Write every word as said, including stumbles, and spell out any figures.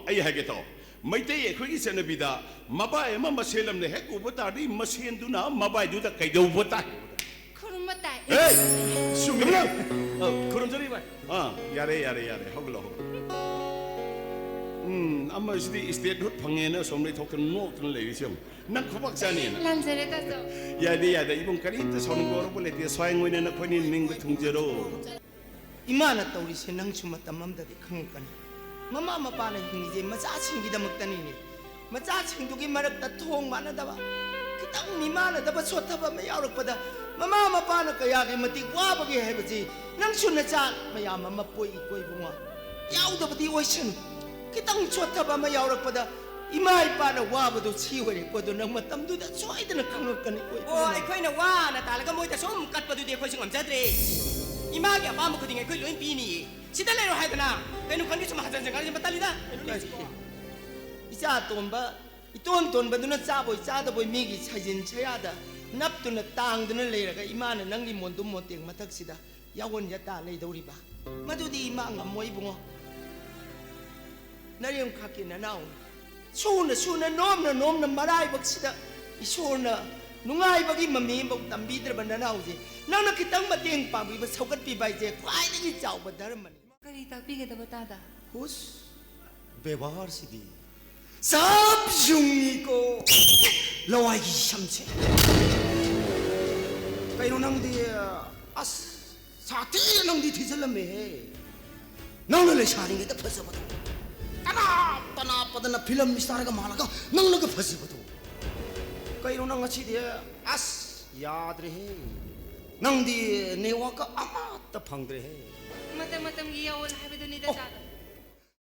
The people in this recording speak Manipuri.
ꯑꯩ ꯍꯥꯏꯒꯦ ꯇꯧ, ꯃꯩꯇꯩ ꯑꯩꯈꯣꯏꯒꯤ ꯆꯠꯅꯕꯤꯗ ꯃꯕꯥꯏ ꯑꯃ ꯃꯁꯦꯜ ꯑꯃꯅ ꯍꯦꯛ ꯎꯕ ꯇꯥꯔꯗꯤ ꯃꯁꯦꯟꯗꯨꯅ ꯃꯕꯥꯏꯗꯨꯗ ꯀꯩꯗꯧꯕ ꯇꯥꯏ? ꯈꯨꯔꯨꯝꯕ ꯇꯥꯏ꯫ ꯑꯦ! ꯆꯨꯝꯃꯤ꯫ ꯑ, ꯈꯨꯔꯨꯝꯖꯔꯤ ꯚꯥꯏ꯫ ꯑꯥ, ꯌꯥꯔꯦ, ꯌꯥꯔꯦ, ꯌꯥꯔꯦ꯫ ꯍꯧꯒꯠꯂꯣ, ꯍꯧꯒꯠꯂꯣ꯫ ꯎꯝ, ꯑꯃꯁꯤꯗꯤ statehood ꯐꯪꯉꯦꯅ ꯑꯁꯣꯝꯗ ꯊꯣꯛꯇꯅ ꯅꯣꯛꯇꯅ ꯂꯩꯔꯤꯁꯦ ꯌꯦꯡꯉꯨ꯫ ꯅꯪ ꯈꯨꯕꯥꯛ ꯆꯥꯅꯤꯅ꯫ ꯂꯥꯟꯖꯔꯦ ꯇꯥꯆꯧ꯫ ꯌꯥꯗꯦ, ꯌꯥꯗꯦ꯫ ꯏꯕꯨꯡ, ꯀꯔꯤꯝꯇ ꯁꯥꯎꯅꯤꯡꯕ ꯋꯥꯔꯧꯕ ꯂꯩꯇꯦ꯫ ꯁ꯭ꯋꯥꯏ ꯑꯣꯏꯅ ꯅꯈꯣꯏꯅꯤ ꯅꯤꯡꯕ ꯊꯨꯡꯖꯔꯣ꯫ ꯏꯃꯥꯅ ꯇꯧꯔꯤꯁꯦ ꯅꯪꯁꯨ ꯃꯇꯝ ꯑꯃꯗꯗꯤ ꯈꯪꯉꯛꯀꯅꯤ꯫ ꯃꯃꯥ ꯃꯄꯥꯅ ꯍꯤꯡꯉꯤꯁꯦ ꯃꯆꯥꯁꯤꯡꯒꯤꯗꯃꯛꯇꯅꯤꯅꯦ꯫ ꯃꯆꯥꯁꯤꯡꯗꯨꯒꯤ ꯃꯔꯛꯇ ꯊꯣꯡ ꯃꯥꯟꯅꯗꯕ, ꯈꯤꯇꯪ ꯃꯤꯃꯥꯟꯅꯗꯕ ꯁꯣꯠꯊꯕ ꯑꯃ ꯌꯥꯎꯔꯛꯄꯗ ꯃꯃꯥ ꯃꯄꯥꯅ ꯀꯌꯥꯒꯤ ꯃꯇꯤꯛ ꯋꯥꯕꯒꯦ ꯍꯥꯏꯕꯁꯤ ꯅꯪꯁꯨ ꯅꯆꯥ ꯃꯌꯥꯝ ꯑꯃ ꯄꯣꯛꯏꯀꯣ ꯏꯕꯨꯡꯉꯣ꯫ ꯌꯥꯎꯗꯕꯗꯤ ꯑꯣꯏꯁꯅꯨ꯫ ꯈꯤꯇꯪ ꯁꯣꯠꯊꯕ ꯑꯃ ꯌꯥꯎꯔꯛꯄꯗ ꯏꯃꯥ ꯏꯄꯥꯅ ꯋꯥꯕꯗꯣ ꯁꯤ ꯑꯣꯏꯔꯦꯀꯣ, ꯑꯗꯣ ꯅꯪ ꯃꯇꯝꯗꯨꯗ ꯁꯣꯏꯗꯅ ꯈꯪꯉꯛꯀꯅꯤꯀꯣ ꯑꯣ, ꯏꯕꯨꯡꯉꯣ꯫ ꯑꯩꯈꯣꯏꯅ ꯋꯥꯅ ꯇꯥꯜꯂꯒ ꯃꯣꯏꯗ ꯁꯨꯝ ꯀꯠꯄꯗꯨꯗꯤ ꯑꯩꯈꯣꯏꯁꯨ ꯉꯝꯖꯗ꯭ꯔꯦ꯫ ꯏꯃꯥꯒꯤ ꯑꯄꯥꯝꯕ ꯈꯨꯗꯤꯡ ꯑꯩꯈꯣꯏ ꯂꯣꯏ ꯄꯤꯅꯤꯌꯦ꯫ ꯁꯤꯗ ꯂꯩꯔꯣ ꯍꯥꯏꯗꯅ꯫ ꯀꯩꯅꯣ ꯈꯪꯗꯦ, ꯁꯨꯝ ꯍꯟꯖꯟ ꯍꯟꯖꯟ ꯉꯥꯡꯉꯤꯁꯦ ꯃꯇꯜꯂꯤꯗ꯫ ꯀꯩꯅꯣ ꯂꯩꯁꯤꯕꯣ? ꯏꯆꯥ ꯑꯇꯣꯝꯕ, ꯏꯇꯣꯟ ꯇꯣꯟꯕꯗꯨꯅ ꯆꯥꯕꯣꯏ ꯆꯥꯗꯕꯣꯏ ꯃꯤꯒꯤ ꯁꯥꯏꯖꯤꯟ ꯁꯌꯥꯗ ꯅꯞꯇꯨꯅ ꯇꯥꯡꯗꯨꯅ ꯂꯩꯔꯒ ꯏꯃꯥꯅ ꯅꯪꯒꯤ ꯃꯣꯟꯗꯨꯝ ꯃꯣꯟꯇꯦꯡ ꯃꯊꯛꯁꯤꯗ ꯌꯥꯑꯣꯟ ꯌꯥꯇꯥ ꯂꯩꯗꯧꯔꯤꯕ? ꯃꯗꯨꯗꯤ ꯏꯃꯥ ꯉꯝꯃꯣꯏ ꯏꯕꯨꯡꯉꯣ꯫ ꯅꯔꯦꯝꯈꯥꯛꯀꯤ ꯅꯅꯥꯎꯅ ꯁꯨꯅ ꯁꯨꯅ ꯅꯣꯝꯅ ꯅꯣꯝꯅ ꯃꯔꯥꯏꯕꯛꯁꯤꯗ ꯏꯁꯣꯔꯅ ꯅꯨꯡꯉꯥꯏꯕꯒꯤ ꯃꯃꯤ ꯑꯃꯐꯥꯎ ꯇꯝꯕꯤꯗ꯭ꯔꯕ ꯅꯅꯥꯎꯁꯦ ꯅꯪꯅ ꯈꯤꯇꯪ ꯃꯇꯦꯡ ꯄꯥꯡꯕꯤꯕ, ꯁꯧꯒꯠꯄꯤꯕ ꯍꯥꯏꯁꯦ ꯈ꯭ꯋꯥꯏꯗꯒꯤ ꯆꯥꯎꯕ ꯙꯔꯃꯅꯤ꯫ ꯀꯔꯤ ꯇꯥꯛꯄꯤꯒꯗꯕ ꯇꯥꯗ? ꯍꯨꯁ, ꯕꯦꯕꯥꯔꯁꯤꯗꯤ ꯆꯞ ꯌꯨꯡꯉꯤꯀꯣ ꯂꯋꯥꯏꯒꯤ ꯁꯝꯁꯦ꯫ ꯀꯩꯅꯣ ꯅꯪꯗꯤ, ꯑꯁ, ꯁꯥꯊꯤꯅ ꯅꯪꯗꯤ ꯊꯤꯖꯤꯜꯂꯝꯃꯦꯍꯦ꯫ ꯅꯪꯅ ꯂꯩꯁꯥꯔꯤꯉꯩꯗ ꯐꯖꯕꯗꯣ, ꯇꯅꯥꯞ ꯇꯅꯥꯞꯄꯗꯅ ꯐꯤꯂꯝ ꯁ꯭ꯇꯥꯔꯒ ꯃꯥꯜꯂꯒ ꯅꯪꯅꯒ ꯐꯖꯕꯗꯣ꯫ ꯀꯩꯅꯣ ꯅꯪ ꯉꯁꯤꯗꯤ, ꯑꯁ, ꯌꯥꯗ꯭ꯔꯦꯍꯦ꯫ ꯅꯪꯗꯤ ꯅꯦꯠꯋꯥꯛꯀ ꯑꯃꯠꯇ ꯐꯪꯗ꯭ꯔꯦꯍꯦ꯫ ꯃꯇꯝ ꯃꯇꯝꯒꯤ ꯌꯥꯑꯣꯟ ꯍꯥꯏꯕꯗꯨꯅꯤꯗ ꯑꯣ, ꯇꯥꯗ꯫